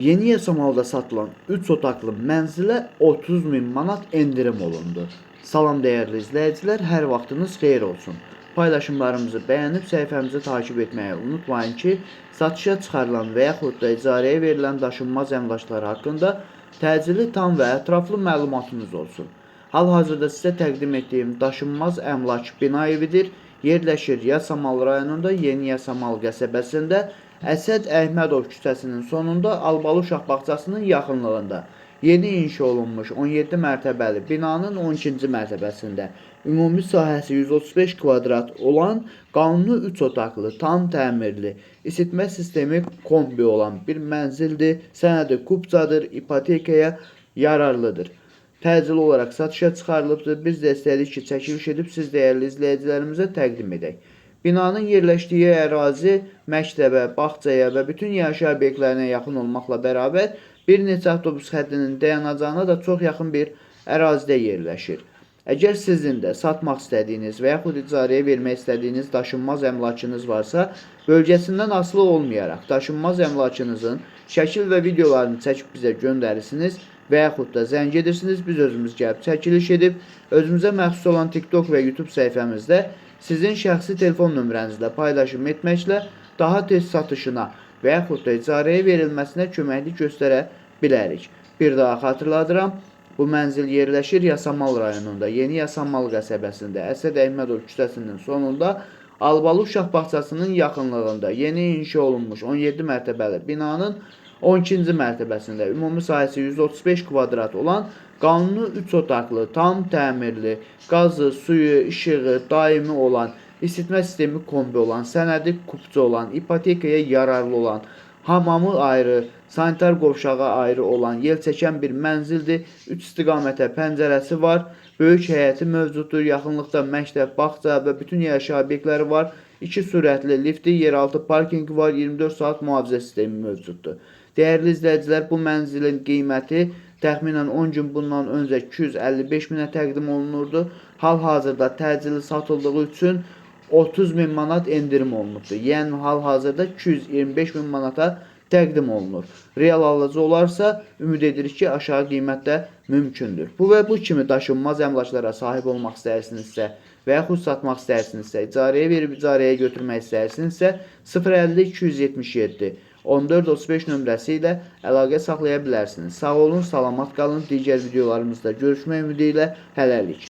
Yeni Yasamalda satılan 3 otaqlı mənzilə 30 min manat endirim olundu. Salam dəyərli izləyicilər, hər vaxtınız xeyir olsun. Paylaşımlarımızı bəyənib səhifəmizi takip etməyi unutmayın ki, satışa çıxarılan və yaxud da icarəyə verilən daşınmaz əmlaklar haqqında təcili, tam və ətraflı məlumatınız olsun. Hal-hazırda sizə təqdim etdiyim daşınmaz əmlak bina evidir. Yerləşir Yasamal rayonunda, Yeni Yasamal qəsəbəsində, Əsəd Əhmədov küçəsinin sonunda, Albalı uşaq bağçasının yaxınlığında. Yeni inşa olunmuş 17 mərtəbəli binanın 12-ci mərtəbəsində ümumi sahəsi 135 kvadrat olan qanuni 3 otaqlı, tam təmirli, isitmə sistemi kombi olan bir mənzildir. Sənədi kupçadır, ipotekaya yararlıdır. Təcili olaraq satışa çıxarılıbdır. Biz də istədik ki, çəkiliş edib siz dəyərli izləyicilərimizə təqdim edək. Binanın yerləşdiyi ərazi məktəbə, bağçaya və bütün yaşayış obyektlərinə yaxın olmaqla bərabər bir neçə avtobus xəttinin dayanacağına da çox yaxın bir ərazidə yerləşir. Əgər sizin də satmaq istədiyiniz və yaxud icarəyə vermək istədiyiniz daşınmaz əmlakınız varsa, bölgəsindən asılı olmayaraq daşınmaz əmlakınızın şəkil və videolarını çəkib bizə göndərirsiniz və yaxud da zəng edirsiniz, biz özümüz gəlib çəkiliş edib özümüzə məxsus olan TikTok və YouTube səhifəmizdə sizin şəxsi telefon nömrənizlə paylaşım etməklə daha tez satışına və yaxud da icarəyə verilməsinə köməklik göstərə bilərik. Bir daha xatırladıram, bu mənzil yerləşir Yasamal rayonunda, Yeni Yasamal qəsəbəsində, Əsəd Əhmədov küçəsinin sonunda, Albalı uşaq bağçasının yaxınlığında, yeni inşa olunmuş 17 mərtəbəli binanın 12-ci mərtəbəsində ümumi sahəsi 135 kvadrat olan qanuni 3 otaqlı, tam təmirli, qazı, suyu, işığı daimi olan, isitmə sistemi kombi olan, sənədi kupçu olan, ipotekaya yararlı olan, hamamı ayrı, sanitar qovşağı ayrı olan, yel çəkən bir mənzildir. 3 istiqamətə pəncərəsi var. Böyük həyəti mövcuddur. Yaxınlıqda məktəb, bağça və bütün yaşayış obyektləri var. 2 sürətli lifti, yeraltı parkinqi var. 24 saat mühafizə sistemi mövcuddur. Dəyərli izləyicilər, bu mənzilin qiyməti təxminən 10 gün bundan öncə 255 minə təqdim olunurdu. Hal-hazırda təcili satıldığı üçün 30 min manat endirim olunubdur. Yəni hal-hazırda 225 min manata təqdim olunur. Real alıcı olarsa, ümid edirik ki, aşağı qiymətdə mümkündür. Bu və bu kimi daşınmaz əmlaklara sahib olmaq istəyirsinizsə və yaxud satmaq istəyirsinizsə, icarəyə verib icarəyə götürmək istəyirsinizsə, 050 277 1435 nömrəsi ilə əlaqə saxlaya bilərsiniz. Sağ olun, salamat qalın. Digər videolarımızda görüşmək ümidi ilə hələlik.